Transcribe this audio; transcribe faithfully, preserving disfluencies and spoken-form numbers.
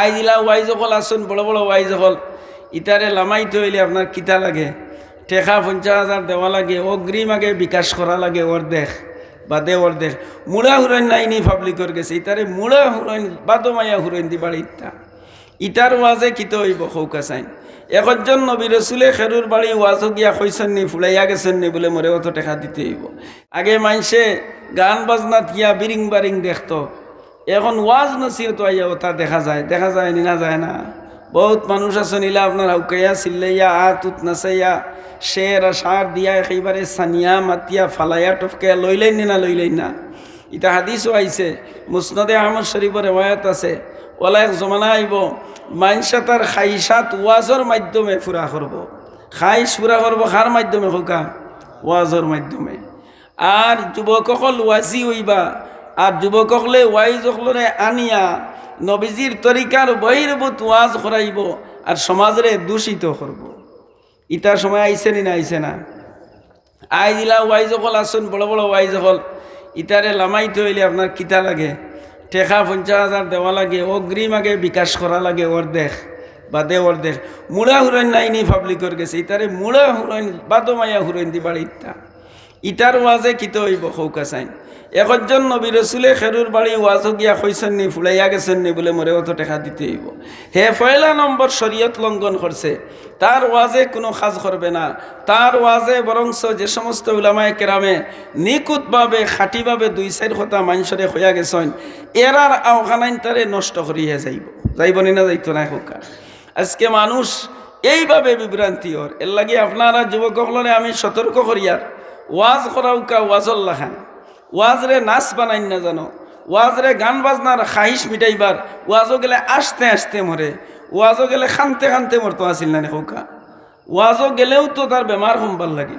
আইজ ইলা ওয়াইজ অকল আছইন, বড় বড় ওয়াইজ অকল, ইতারে লামাইতে অইলে আপনার কিতা লাগে? টেকা পঞ্চাশ হাজার দেওয়া লাগে, অগ্রিম আগে বিকাশ করা লাগে অর্ধেক, বাদে অর্ধেক। মুড়া হুরইন নাইনি পাবলিকর গেছে, ইতারে মুড়া হুরইন, বাদো মাইয়া হুরইন দি বাড়িত। ইতার ওয়াজে কিতা অইবো কউক্কা চাইন? একজন নবী রসুলে খেরুর বাড়ি ওয়াজো গিয়া কইছইন নি, ফুড়াইয়া গেছইন নি বুলে মোরে অত টেকা দিতে অইবো। আগে মাইনষে গান বাজনাত গিয়া বিরিং বারিং দেখতো, এখন ওয়াজ নসিহতো আইয়া অতা দেখা যায়, দেখা যায় নি না যায় না? বউত মানুষ আছইন ইলা আপনার হাউকাইয়া চিল্লাইয়া আত উত নাচাইয়া শের আশার দিয়া একেবারে সানিয়া মাতিয়া ফালাইয়া টপকাইয়া লইলাইন নি না লইলাইন না? ইতা হাদিসও আইছে, মুসনাদে আহমদ শরীফর রেওয়ায়াত আছে। ওলা এক জমানা আইবো, মাইনষে তার খাইশাত ওয়াজর মাধ্যমে পুরা করবো। খাইশ পুরা করবো কার মাধ্যমে কউক্কা? ওয়াজর মাধ্যমে। আর যুবক অকল ওয়াজি অইবা, আর যুবক অকলে ওয়াইজ অকলরে আনিয়া নবীজির তরিকার বহির্ভূত ওয়াজ করাইবো, আর সমাজরে দূষিত করবো। ইতার সময় আইছে নি না আইছে না? আইজ ইলা ওয়াইজ অকল আছইন, বড় বড় ওয়াইজ অকল, ইতারে লামাইতে অইলে আপনার কিতা লাগে? টেকা পঞ্চাশ হাজার দেওয়া লাগে, অগ্রিম আগে বিকাশ করা লাগে অর্ধেক, বাদে অর্ধেক। মুড়া হুরইন নাইনি পাবলিকর গেছে, ইতারে মুড়া হুরইন, বাদো মাইয়া হুরইন দি বাড়িত। ইতার ওয়াজে কিতা অইবো কউক্কা চাইন? একজন নবী রসুলে খেরুর বাড়ি ওয়াজো গিয়া কইছইন নি, ফুড়াইয়া গেছইন নি বুলে মোরে অত টেকা দিতে অইবো। হে পয়লা নম্বর শরীয়ত লঙ্ঘন করছে, তার ওয়াজে কুনু কাজ করবে না। তার ওয়াজে বরঞ্চ যে সমস্ত উলামায়ে কেরামে নিখুঁতভাবে, খাঁটিভাবে দুই চাইর কথা মাইনষরে কইয়া গেছইন, এরার আওখানাইন তারে নষ্ট করিয়া যাইবো। যাইবো নি না যাইতো নায় কউক্কা? আজকে মানুষ এইভাবে বিভ্রান্তি অর। এরলাগি আপনারা যুবক অকলরে আমি সতর্ক করিয়ার, ওয়াজ করাউক্কা ওয়াজর লাখান। ওয়াজরে নাচ বানাইন না জানো, ওয়াজরে গান বাজনার খাইশ মিটাইবার, ওয়াজো গেলে আস্তে আস্তে মরে, ওয়াজো গেলে কানতে কানতে মরতো আছিল না নি কউক্কা? ওয়াজো গেলেও তো তার বেমার কমবার লাগি।